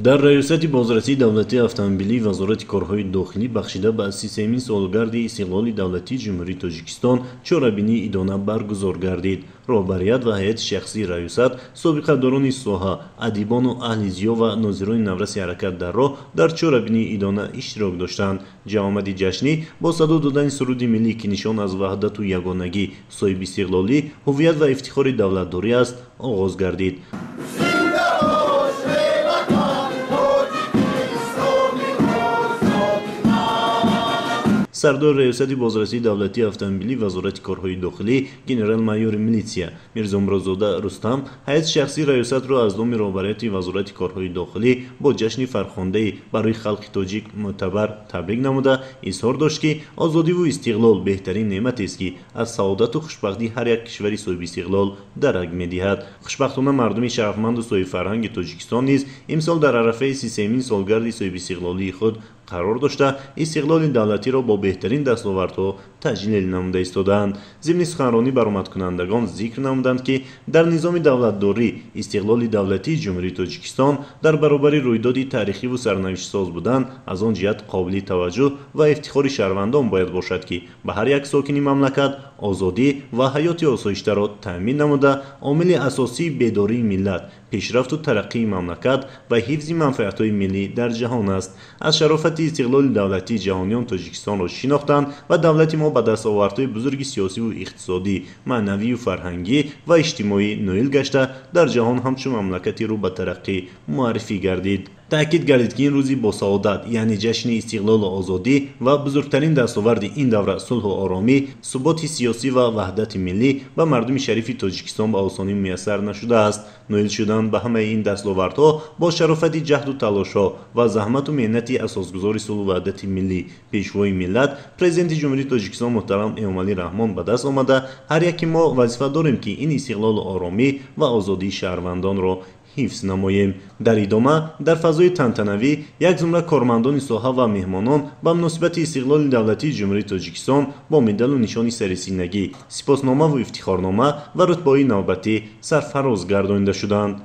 Дар раёсати бозрасии давлатии автомобилии Вазорати корҳои дохилӣ бахшида ба 33-мин солгарди истиқлоли давлатии Ҷумҳурии Тоҷикистон чорабинии идона баргузор гардид. Роҳбарият ва ҳайати шахсии раёсат, собиқадорони соҳа, адибону аҳли зиё ва нозирони навраси ҳаракат дар роҳ дар чорабинии идона иштирок доштанд. Ҷамъомади ҷашнӣ бо садо додани суруди миллӣ, ки нишон аз ваҳдату ягонагӣ, соҳибистиқлолӣ, ҳуввият ва ифтихори давлатдорӣ аст, оғоз гардид. Сардори раёсати бозрасии давлатии автомобилии Вазорати корҳои дохилӣ генерал-майори милитсия Мирзомуродзода Рустам ҳайати шахсии раёсатро аз номи роҳбарияти Вазорати корҳои дохилӣ бо ҷашни фархундаи барои халқи тоҷик мӯътабар табрик намуда, изҳор дошт, ки озодиву истиқлол беҳтарин неъматест, ки аз саодату хушбахтии ҳар як кишвари соҳибистиқлол дарак медиҳад. Хушбахтона, мардуми шарафманду соҳибфарҳанги Тоҷикистон низ имсол дар арафаи 33-мин солгарди соҳибистиқлолии худ қарор дошта, истиқлоли давлатиро бо беҳтарин дастовардҳо таҷлил намуда истодаанд. Зимни суханронӣ баромадкунандагон зикр намуданд, ки дар низоми давлатдорӣ истиқлоли давлатии Ҷумҳурии Тоҷикистон дар баробари рӯйдоди таърихиву сарнавиштсоз будан, аз он ҷиҳат қобили таваҷҷӯҳ ва ифтихори шаҳрвандон бояд бошад, ки ба ҳар як сокини мамлакат озодӣ ва ҳаёти осоиштаро таъмин намуда, омили асосии бедории миллат, пешрафту тараққии мамлакат ва ҳифзи манфиатҳои миллӣ дар ҷаҳон аст. Аз шарофати истиқлоли давлатии ҷаҳониён Тоҷикистонро шинохтанд ва давлати мо ба дастовардҳои бузурги сиёсиву иқтисодӣ, маънавию фарҳангӣ ва иҷтимоӣ ноил гашта, дар ҷаҳон ҳамчун мамлакати рӯ ба тараққӣ муаррифӣ гардид. Таъкид гардид, ки ин рӯзи босаодат, яъне ҷашни истиқлолу озодӣ ва бузургтарин дастоварди ин давра, сулҳу оромӣ, суботи сиёсӣ ва ваҳдати миллӣ ба мардуми шарифи Тоҷикистон ба осонӣ муяссар нашудааст. Ноил шудан ба ҳамаи ин дастовардҳо бо шарофати ҷаҳду талошҳо ва заҳмату меҳнати асосгузори сулҳу ваҳдати миллӣ, пешвои миллат, Президенти Ҷумҳурии Тоҷикистон муҳтарам Эмомалӣ Раҳмон ба даст омада, ҳар яки мо вазифа дорем, ки ин истиқлолу оромӣ ва озодии шаҳрвандонро ҳифз намоем. Дар идома дар фазои тантанавӣ як зумра кормандони соҳа ва меҳмонон ба муносибати истиқлоли давлатии Ҷумҳурии Тоҷикистон бо медалу нишони сарисинагӣ, сипосномаву ифтихорнома ва рутбаҳои навбатӣ сарфароз гардонида шуданд.